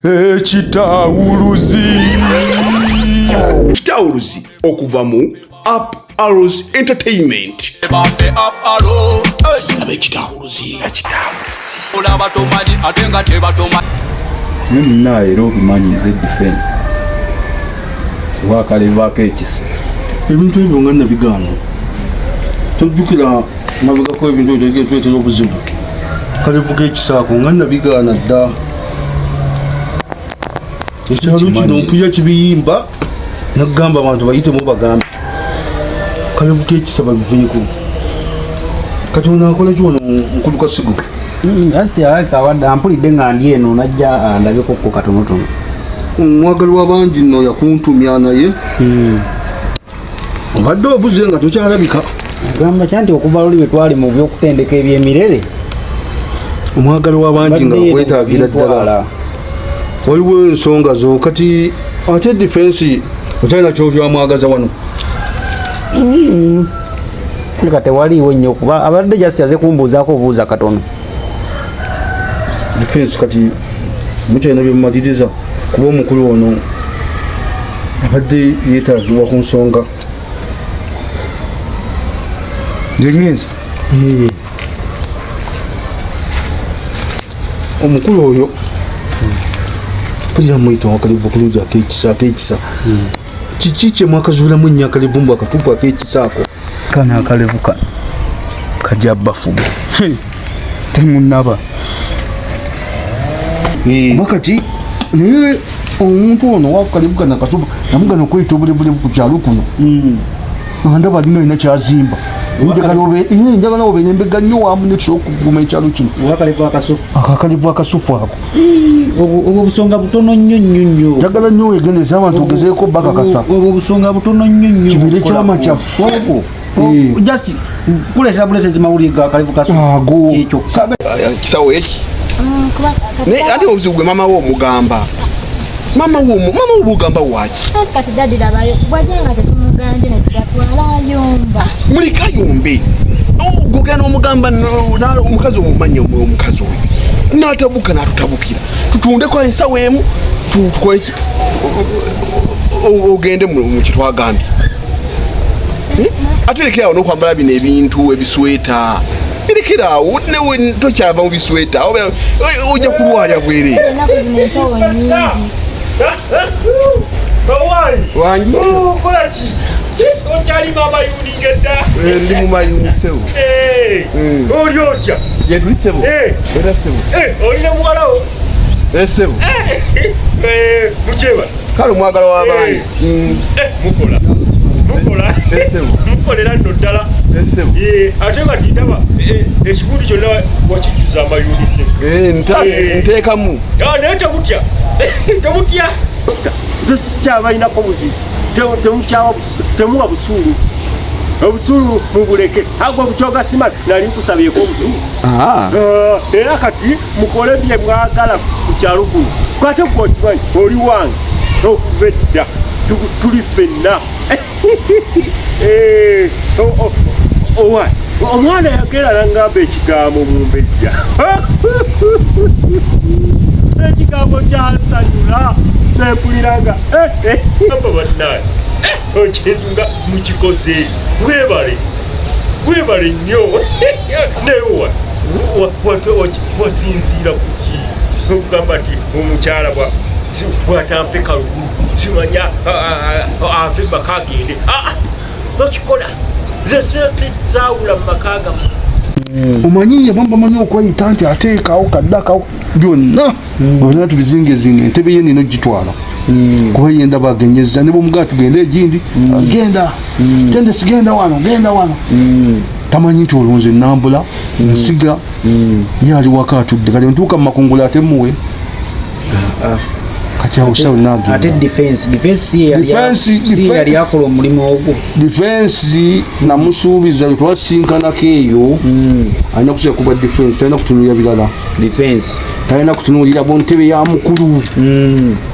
Ekitawuluzi. Kitawuluzi okuva mu Up Arrows Entertainment. Laba ekitawuluzi. Ekitawuluzi. Olaba tomanyi ate nga tebatomanyi. Naye munaaye era obimanyi nze defense wakalevaako ekisa. Ebintu ebyo nga nabigaana, tojjukira mabegako ebintu ebyo tuletera obuzibu. Kalevu k'ekisaako nga nabigaana dda. Ekyalo kino mpulira kibiyimba, nagamba abantu bayitemu bagambe kalevu k'ekisa babiveeko. Kati ono akola ki wano, mukulu Kasigo? Asiti alabika abadde ampulidde nga ndi eno, najja andabeko ko katonotono. Omwagalwa bangi nno yakuntumya, naye obadde obuze nga tokyalabika. Agamba kya nti okuva luli bwe twali mu byokutendeka ebyemirere. Omwagalwa bangi nga Badde akwetaagira ddala. ntwala. Waliwo ensonga zo kati ate defense okyalina kyokyamwagaza wano? Leka, tewaliiwo nnyo kuba abadde just aze kumbuuzaako obuuza katono. Defense kati mukyalina byemumaliriza, kuba omukulu ono abadde yeetaagibwa ku nsonga. Nze ngenze. Eh. Omukulu oyo mpulira muyita wakalevu kulungi akekisa, akekisa. Kiki kyemwakazuulamu ennyo akalevu mbw akatuufu akekisa ako? Kano akalevu kano kajja bafuga temunaba. Kuba kati naye omuntu ono wakalevu kano akatuufu namugana okweyita obulevulevu ku kyalo kuno, nga ndaba alina alina kyazimba. Njagala obeere embega nnyo wamu nekisobola okuguma ekyalo kino. Wakalevu akasufu. Ako akalevu akasufu ako. Obwo obusonga butono nnyo nnyo nnyo. Njagala nnyo wegendeza abantu ogezeeko bakakasa. Obwo obusonga butono nnyo nnyo. Kibeere kyama kyaffe. Obwo Eh. just kuleetera buleetezi mawulire ga kalevu kasufu. Ago. Ekyo. Kisawo eki naye ate obuzibu gwe maama wo omugamba, maama wo, maama wo bugamba waki? Anti kati daddy labayo, bwajja nga tetumugambye ne tugatwala ayomba. Muleka ayombe. Gogera n'omugamba omukazi omumanyi, omukazi oyo n'atabuka n'atutabukira. Tutundeko ensawo emu, tukole ki? Ogende mu kitwagambye. Ate lekerawo n'okwambala bino ebintu ebisweta, birekeraawo. Newe tokyava mu bisweta, ojja kulwalya bwere. Ennaku zino empewo nnyingi. Wangi. Okolaki? Okyali mamayuni ngedda? Ndi mu mayuni, sebo. Oli otya? Yetuli, sebo. Era, sebo. Olina muwalawo? Sebo. Mukyeba. Kale omwagala w'abangi. Mukola, mukola. Sebo. Mukolera nno ddala. Sebo. Ate nga tindaba ekibundi kyonna wakijjuza amayuni se. Nteekamu. Naye temutya, temutya, nze sikyabalinako buzibu. Temukyawa, temuwa busuulu, obusuulu mubuleke. Agwo bukyoga sima nali nkusabyeko obusuulu. Era kati mukole bye mwagala ku kyalo kuno. Kate gwe okimanyi oli wange okuva edda, tuli ffenna. Owa omwana yagera nangamba ekigambo mumbejja, ekigambo kyansanyula nempulira nga amba bannaye ekintu nga mukikoze. Webale, webale nnyo. Naye wasinziira kuki okugamba nti omukyala bwatampe kalulu simanya ave maka agende? Tokikola, nze saawula mu maka gammwe. Omanyi abamu bamanyi okweyita nti ateekawo kaddakawo byonna byonna tubizingezinga. Entebe ye nina ogitwala, kuba ye ndaba agenyeza ne bwomugaa tugende egindi, genda gende, sigenda wano, genda wano. Tamanyi nti olwo nze nambula nsiga, ye ali waka atudde. Kati ntuuka mu makungula ate muwe kati awo sawo nagenda. Ate defense si ye yali akola omulimu ogwo? Defense namusuubiza lwe twasinkanako eyo, alina kusiga kuba defense talina kutunuulira birala. Defense. Talina kutunuulira bu ntebe ya mukulu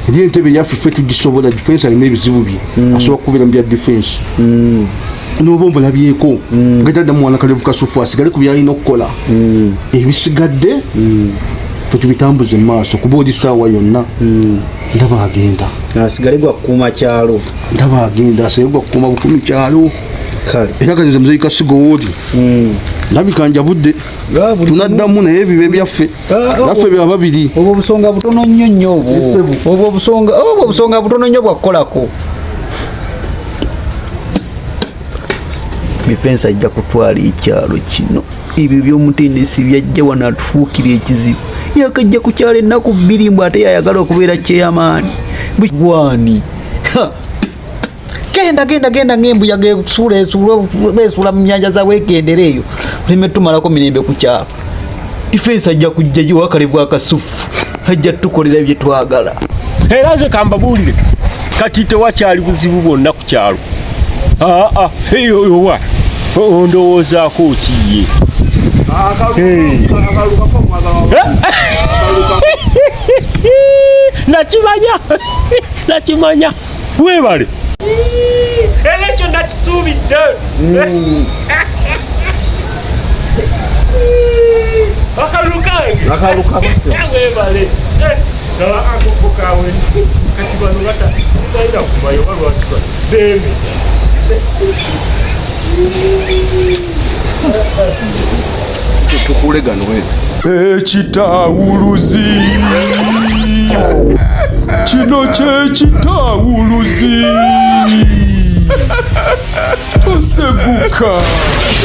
eri, entebe yaffe ffe tugisobola. Defense alina ebizibu bye, asobola kubeera mu bya defense noba omulabyeko nga tadda muwana kalevu kasufu, asigale ku byalina okukola, ebisigadde Fe tubitambuze mu maaso kuba oli saawa yonna ndaba agenda. Asigale gwakukuuma kyalo. Ndaba agenda, asigale gwakukuuma bukumi kyalo. Kale. Era kati nze muzeeyi Kasigo wooli ndabika njabudde, tunaddamu naye ebibe byaffe naffe bya babiri. Obwo obusonga butono nnyo nnyo obwo. Obwo obusonga butono nnyo bwakukolako. Defense ajja kutwala ekyalo kino. Ebyo by'omutendesi byajja wano atufuukira ekizibu. Yakajja ku kyalo ennaku 2 mbu ate yayagala okubeera chairman. Gwani? Genda, genda, genda ng'embuyaga esuula, esuula, beesuula mu nnyanja za weegendera eyo. Oleme tumalako mirembe ku kyalo. Defense ajja kujja giwa akalevu akasufu. Ajja tukolera bye twagala. Era nze kambabuulire kati tewakyali buzibu bwonna ku kyalo. Aa, owa ondowoozaako ki ye? Nakimanya, nakimanya, weebale. Era ekyo nakisuubidde. Akalulu kange, weebale. Akoko kawe kati bano batalina kuvayo balwaki beeme. Tukule gano. Ekitawuluzi kino kyekitawuluzi toseguka.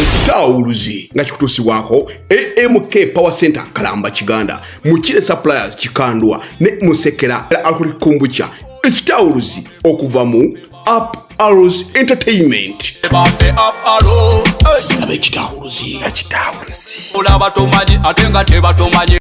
Ekitawuluzi nga kikutuusibwako AMK Power Center Kalamba Kiganda, Mukire Suppliers Kikandwa ne Musekera Alcoholic Kombucha. Ekitawuluzi okuva mu Up Arrows Entertainment. Bampe up arrow. Laba ekitawuluzi. Ekitawuluzi. Olaba tomanyi ate nga tebatomanyi.